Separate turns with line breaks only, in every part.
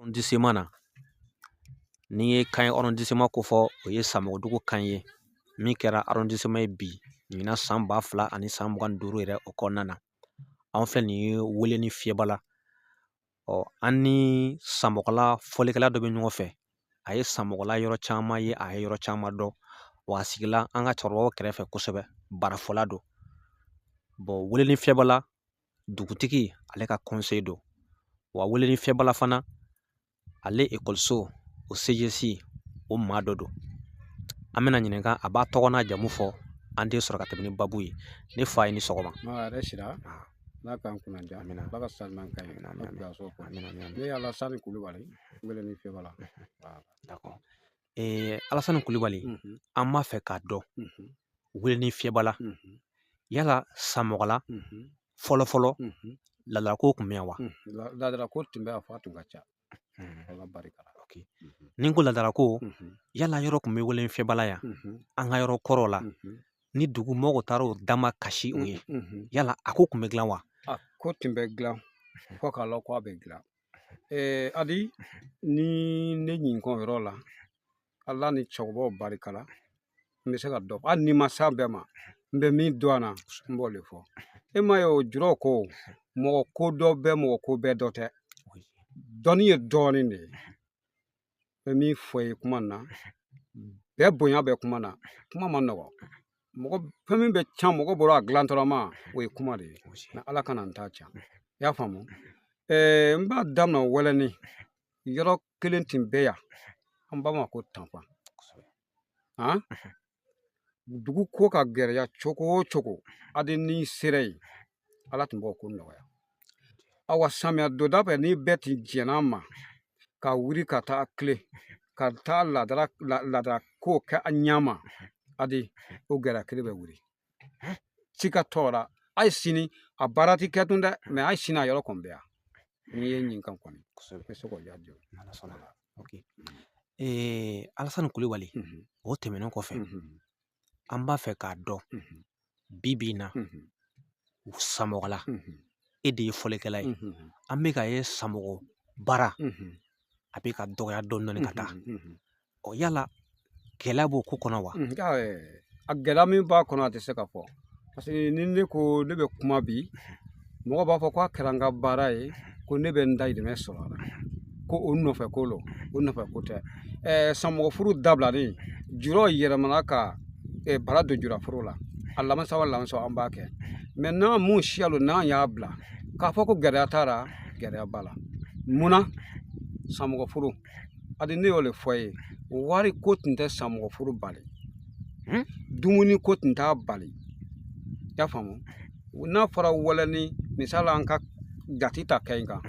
Arrondissement na, n'i ye Kaɲi arrondissement ko fɔ, o ye Samɔgɔdugu kan ye min kɛra arrondissement ye bi ɲinan san 2025 yɛrɛ o kɔnɔna na. An filɛ nin ye Weleni Fiyɛba la. Ɔ, an ni Samɔgɔla fɔlikɛla dɔ bɛ ɲɔgɔn fɛ. A ye Samɔgɔla yɔrɔ caman ye, a ye yɔrɔ caman dɔn, wa a sigila an ka cɛkɔrɔbaw kɛrɛfɛ kosɛbɛ. Barafɔla don. Bɔn, Weleni Fiyɛba la, dugutigi ale ka conseiller don, wa Weleni Fiyɛba la fana, ale ekɔliso o CGS o maa dɔ don. An bɛna ɲininka, a b'a tɔgɔ n'a jamu fɔ, an tɛ sɔrɔ ka tɛmɛ ni babu ye. Ne fa ye, ni sɔgɔma.
Yɛrɛ sira Ala k'an kunna diya. Ala ka san ɲuman k'an ye. Ne ye Alasani Kulubali, Weleni Fiyɛba la.
D'accord. Alasani Kulubali, an b'a fɛ k'a dɔn, Weleni Fiyɛba la, yala Samɔgɔla fɔlɔ fɔlɔ laadalako tun bɛ yan wa?
Laadalako tun bɛ yan, f'a tun ka ca, Ala barika la.
Ni n ko laadalako, yala yɔrɔ tun bɛ Weleni Fiyɛba la yan, an ka yɔrɔ kɔrɔ la, ni dugu mɔgɔw taara o dama kasi o ye, yala a ko tun bɛ dilan wa?
A ko tun bɛ dilan, fo k'a lɔn ko a bɛ dilan. Adi ni ne ɲininka o yɔrɔ la, Ala ni cɛkɔrɔbaw barika la, n bɛ se ka dɔ, hali ni ma s'a bɛɛ ma, n bɛ min dɔn a na, n b'o de fɔ. E m'a ye, o jurɔ ko mɔgɔ ko dɔ bɛ mɔgɔ ko bɛɛ dɔ tɛ, dɔnni ye dɔɔnin de ye. N bɛ min fɔ i ye kuma na, bɛɛ bonya bɛ kuma na, kuma ma nɔgɔ. Mɔgɔ fɛn min bɛ can mɔgɔ bolo a dilantɔla ma, o ye kuma de ye. Nka Ala kana n ta can, i y'a faamu. N b'a daminɛ Wɛlɛni yɔrɔ kelen tun bɛ yan, an b'a ma ko Tanfa. Han, dugu ko ka gɛlɛya cogo o cogo, hali n'i sera yen, Ala tun b'o ko nɔgɔya. Awa, samiya donda fɛ, ni bɛɛ tun jɛn'a ma ka wuli ka taa kile ka taa laadala laadala ko kɛ a ɲɛ ma, adi o gɛlɛya kelen bɛ wuli, sika t'o la. Hali sini a baara ti kɛ tun dɛ, mɛ hali sini a yɔrɔ kɔni bɛ yan. N'i ye ɲininka kɔni, n bɛ se k'o jaabi.
Alasani Kulubali, o tɛmɛnen kɔfɛ, an b'a fɛ k'a dɔn bi bi in na, Samɔgɔla, e de ye fɔlikɛla ye. An bɛ ka ye Samɔgɔ baara a bɛ ka dɔgɔya dɔɔnin dɔɔnin ka taa. Ɔ, yala gɛlɛya b'o ko kɔnɔ wa?
A gɛlɛya min b'a kɔnɔ, a tɛ se ka fɔ, parce que ni ne ko ne bɛ kuma bi, mɔgɔ b'a fɔ k'a kɛra n ka baara ye, ko ne bɛ n dayirimɛ sɔrɔ a la, ko o nɔfɛ ko lo, o nɔfɛ ko tɛ. Samɔgɔ furu dabilalen, jurɔ yɛlɛmana ka bara don jura furu la. A lamisa o lamisa an b'a kɛ, mɛ n'an mun siya lo, n'an y'a bila k'a fɔ ko gɛlɛya t'a la, gɛlɛya b'a la. Munna samɔgɔ furu? Adi ne y'o de fɔ ye, wari ko tun tɛ samɔgɔ furu bali, dumuni ko tun t'a bali, i y'a faamu. N'a fɔra wɛlɛni, misali an ka jate ta Kayi kan,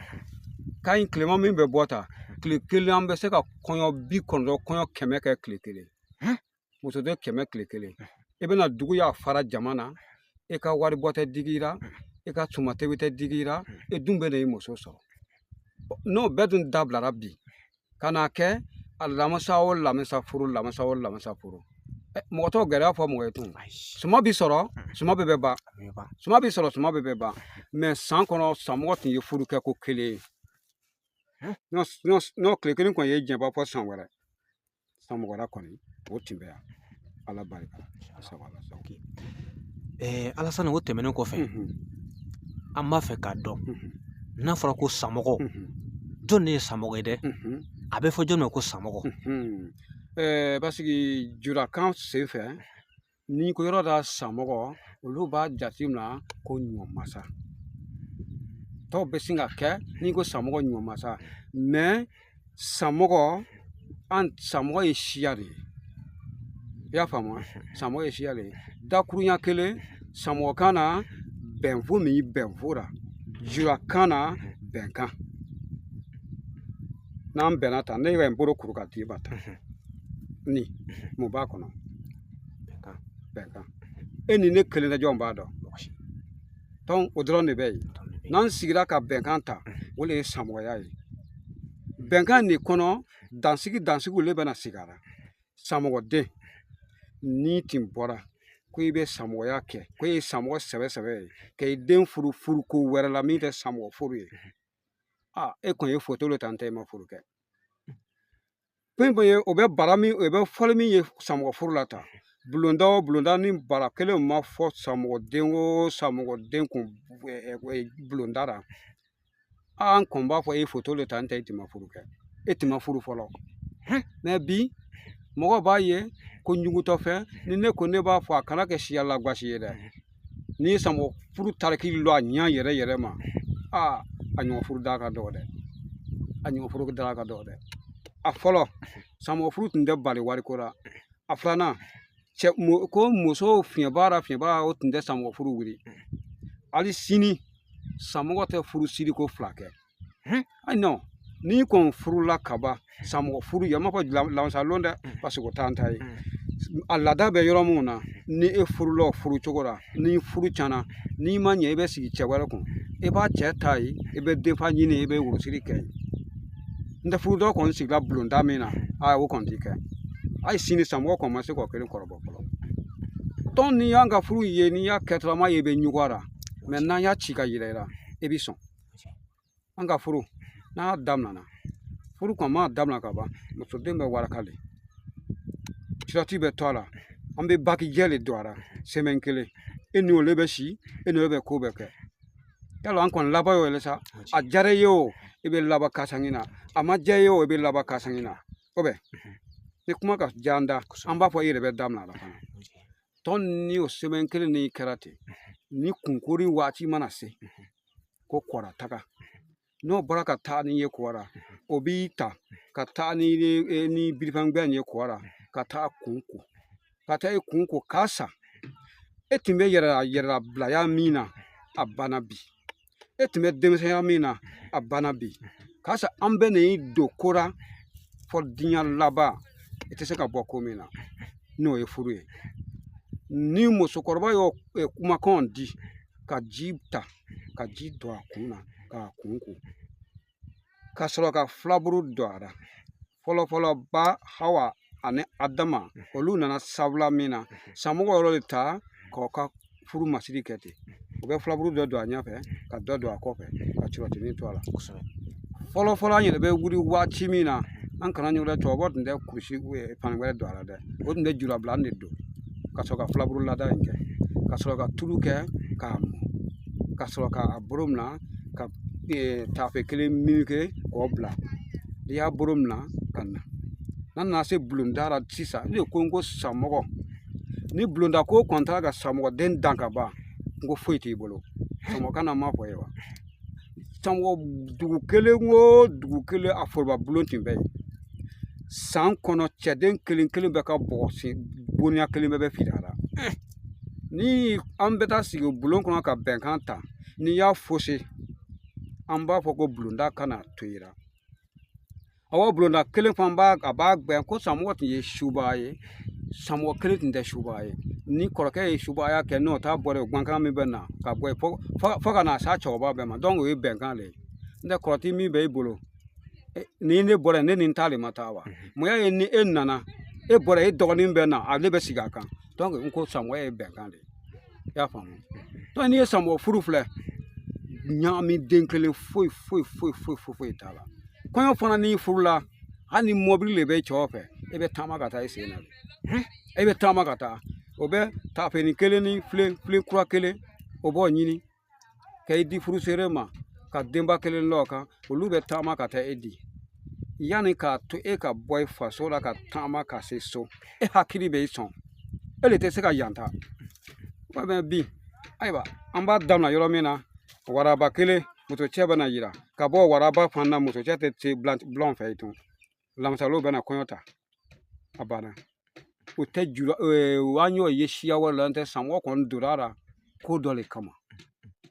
Kayi tilema min bɛ bɔ ta tile kelen, an bɛ se ka kɔɲɔ 90, kɔɲɔ 100 kɛ tile kelen, musoden 100 tile kelen. I bɛna dugu y'a fara jama na, i ka wari bɔ tɛ digi i la, i ka suma tobi tɛ digi i la, i dun bɛ na i muso sɔrɔ. N'o bɛɛ dun dabilara bi ka n'a kɛ a lamisa o lamisa furu, lamisa o lamisa furu, mɔgɔ t'o gɛlɛya fɔ mɔgɔ ye tun. Suma bi sɔrɔ, suma bɛɛ bɛ ban, suma bi sɔrɔ, suma bɛɛ bɛ ban. Mɛ san kɔnɔ, samɔgɔ tun ye furu kɛ ko kelen ye, n'o tile kelen kɔni ye jɛnba fɔ san wɛrɛ. Samɔgɔra kɔni o tun bɛ yan, Ala barika sago, Ala sago.
Alasani, o tɛmɛnen kɔfɛ, an b'a fɛ k'a dɔn, n'a fɔra ko samɔgɔ, jɔn de ye samɔgɔ ye dɛ? A bɛ fɔ jɔn ma ko samɔgɔ?
Parce que jurakan sen fɛ, n'i ko yɔrɔ da samɔgɔ, olu b'a jate minɛ ko ɲɔmasa tɔw bɛ sin ka kɛ. N'i ko samɔgɔ, ɲɔmasa, mɛ samɔgɔ, an samɔgɔ ye siya de ye, i y'a faamu. Samɔgɔ ye siya de ye. Dakurunya kelen, samɔgɔkan na bɛnfo min bɛnfo la, jurakan na bɛnkan. N'an bɛnna ta, ne yɛrɛ n bolo kuru ka d'i ma tan, ni mun b'a kɔnɔ? Bɛnkan. E ni ne kelen tɛ, jɔn b'a dɔn? Donc o dɔrɔn de bɛ yen. N'an sigira ka bɛnkan ta, o de ye samɔgɔya ye. Bɛnkan nin kɔnɔ, dansigi dansigiw le bɛna sigi a la. Samɔgɔden n'i tin bɔra ko i bɛ samɔgɔya kɛ, ko e ye samɔgɔ sɛbɛ sɛbɛ ye, ka i den furu furuko wɛrɛ la min tɛ samɔgɔ furu ye. Aa, e kɔni ye foto le ta, n tɛ e ma furu kɛ. Fɛn fɛn ye o bɛ bara min, o bɛ fɔli min ye samɔgɔ furu la ta, bulonda o bulonda ni bara kelen ma fɔ samɔgɔden o samɔgɔden kun bulonda la, an kɔni b'a fɔ e ye foto le ta, n tɛ e tɛ ma furu kɛ, e tɛ ma furu fɔlɔ. Mɛ bi mɔgɔ b'a ye ko ɲugutɔ fɛn, ni ne ko ne b'a fɔ a kana kɛ siya lagosi ye dɛ. N'i ye samɔgɔ furu tariki lɔ a ɲɛ yɛrɛ yɛrɛ ma, aa, a ɲɔgɔn furu da ka dɔgɔ dɛ, a ɲɔgɔn furu da ka dɔgɔ dɛ. A fɔlɔ, samɔgɔ furu tun tɛ bali wariko la. A filanan, cɛ ko muso fiɲɛbaara fiɲɛbaara, o tun tɛ samɔgɔ furu wuli. Hali sini samɔgɔ tɛ furu siri ko fila kɛ. Ayi non, n'i kɔni furula kaban samɔgɔ furu yan, m'a fɔ lansalon dɛ, parce que o t'an ta ye. A laada bɛ yɔrɔ min na, ni e furula o furu cogo la, ni furu tiɲɛna, n'i ma ɲɛ, i bɛ sigi cɛ wɛrɛ kun, i b'a cɛ ta yen, i bɛ denfa ɲini, i bɛ worosiri kɛ yen. N tɛ furu dɔ kɔni sigila bulonda min na, aa, o kɔni ti kɛ. Hali sini samɔgɔ kɔni ma se k'o kelen kɔrɔbɔ fɔlɔ. Tɔn n'i y'an ka furu ye, n'i y'a kɛtɔlama ye, i bɛ ɲugu a la, mɛ n'an y'a ci ka yira i la, i bɛ sɔn. An ka furu n'a daminɛna, furu kɔni mana daminɛ ka ban, musoden bɛ waraka de, sirati bɛ to a la, an bɛ bakijɛ de don a la sɛmɛn kelen, e ni olu bɛ si, e ni olu bɛ ko bɛɛ kɛ. Yala an kɔni laban y'o ye sa, a diyara i ye o, i bɛ laban kasangi na, a ma diya i ye o, i bɛ laban kasangi na. O bɛ ni kuma ka diya an da, an b'a fɔ i yɛrɛ bɛ daminɛ a la fana. Tɔn ni o sɛbɛn kelen ni kɛra ten, ni kunkori waati mana se, ko kɔra taga, n'o bɔra ka taa ni ye kɔra, o b'i ta ka taa ni birifɛngbɛn ye kɔra, ka taa kun ko, ka taa i kun ko k'a sa. E tun bɛ yɛrɛlabilaya min na, a banna bi. E tun bɛ denmisɛnya min na, a banna bi. K'a sa, an bɛ nin don ko la fɔ diɲɛ laban, i tɛ se ka bɔ ko min na, n'o ye furu ye. Ni musokɔrɔba y'o kumakanw di, ka ji ta ka ji don a kun na k'a kun ko, ka sɔrɔ ka filaburu don a la. Fɔlɔ fɔlɔ, ba Hawa ani Adama, olu nana sabula min na, samɔgɔ yɔrɔ de ta k'aw ka furu masiri kɛ ten. U bɛ filaburu dɔ don a ɲɛfɛ, ka dɔ don a kɔfɛ, ka curatinin to a la. Fɔlɔ fɔlɔ, an yɛrɛ bɛ wuli waati min na, an kana ɲɔgɔn dɛ, cɛkɔrɔba tun tɛ kurusi fani wɛrɛ don a la dɛ, o tun bɛ julabilan de don, ka sɔrɔ ka filaburu lada in kɛ, ka sɔrɔ ka tulu kɛ k'a mɔ, ka sɔrɔ k'a bolo minɛ ka taafe kelen meleke k'o bila. N'i y'a bolo minɛ ka na, n'a nana se bulonda la sisan, ne ko n ko samɔgɔ, ni bulonda ko kɔni taara ka samɔgɔden dan ka ban, n ko foyi t'i bolo. Samɔgɔ kana ma fɔ ye wa. Samɔgɔ dugu kelen o dugu kelen, a foroba bulon tun bɛ yen. San kɔnɔ cɛden kelen kelen bɛ ka bɔgɔ sen bonya kelen bɛɛ bɛ fili a la. Ni an bɛ taa sigi bulon kɔnɔ ka bɛnkan ta, n'i y'a fose, an b'a fɔ ko bulonda kana to i la. Awɔ, bulonda kelen fana b'a, a b'a gbɛn ko samɔgɔ tun ye subaga ye, samɔgɔ kelen tun tɛ subaga ye. Ni kɔrɔkɛ ye subagaya kɛ, n'o t'a bɔra yen, guwankan min bɛ na ka bɔ yen fo ka na s'a cɛkɔrɔba bɛɛ ma. Donc o ye bɛnkan de ye. N tɛ kɔrɔti min bɛ i bolo, ni ne bɔra yen, ne ni n ta de ma taa wa. Mun y'a ye ni e nana, e bɔra, e dɔgɔnin bɛ na, ale bɛ sigi a kan. Donc n ko samɔgɔ ye bɛnkan de ye. I y'a faamu? Donc n'i ye samɔgɔ furu filɛ, ɲagami den kelen foyi foyi foyi foyi foyi foyi t'a la. Kɔɲɔ fana, n'i furula, hali ni mɔbili de bɛ cɛw fɛ, e bɛ taama ka taa i sen na de. E bɛ taama ka taa, o bɛ taafeni kelen ni filen kura kelen, o b'o ɲini ka i di furusere ma, ka denba kelen lɔ o kan, olu bɛ taama ka taa e di. Yanni k'a to e ka bɔ i faso la ka taama ka se so, e hakili bɛ i sɔn, e de tɛ se ka yan ta. Mɛ bi, ayiwa, an b'a daminɛ yɔrɔ min na, waraba kelen musocɛ bɛna yira ka bɔ waraba fana na, musocɛ tɛ se bulon fɛ yen tun. Lamisaliw bɛna kɔɲɔ ta, a banna. O tɛ juru, an y'o ye siya wɛrɛ la, n tɛ samɔgɔ kɔni donna a la ko dɔ de kama,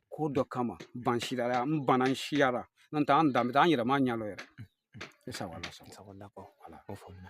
ko dɔ kama ban sira n banna n siya la, n'o tɛ an danbe tɛ, an yɛrɛ ma ɲɛ lɔ yɛrɛ. E sago la sago.
Sago, d'accord.
Voilà.
O faamuna.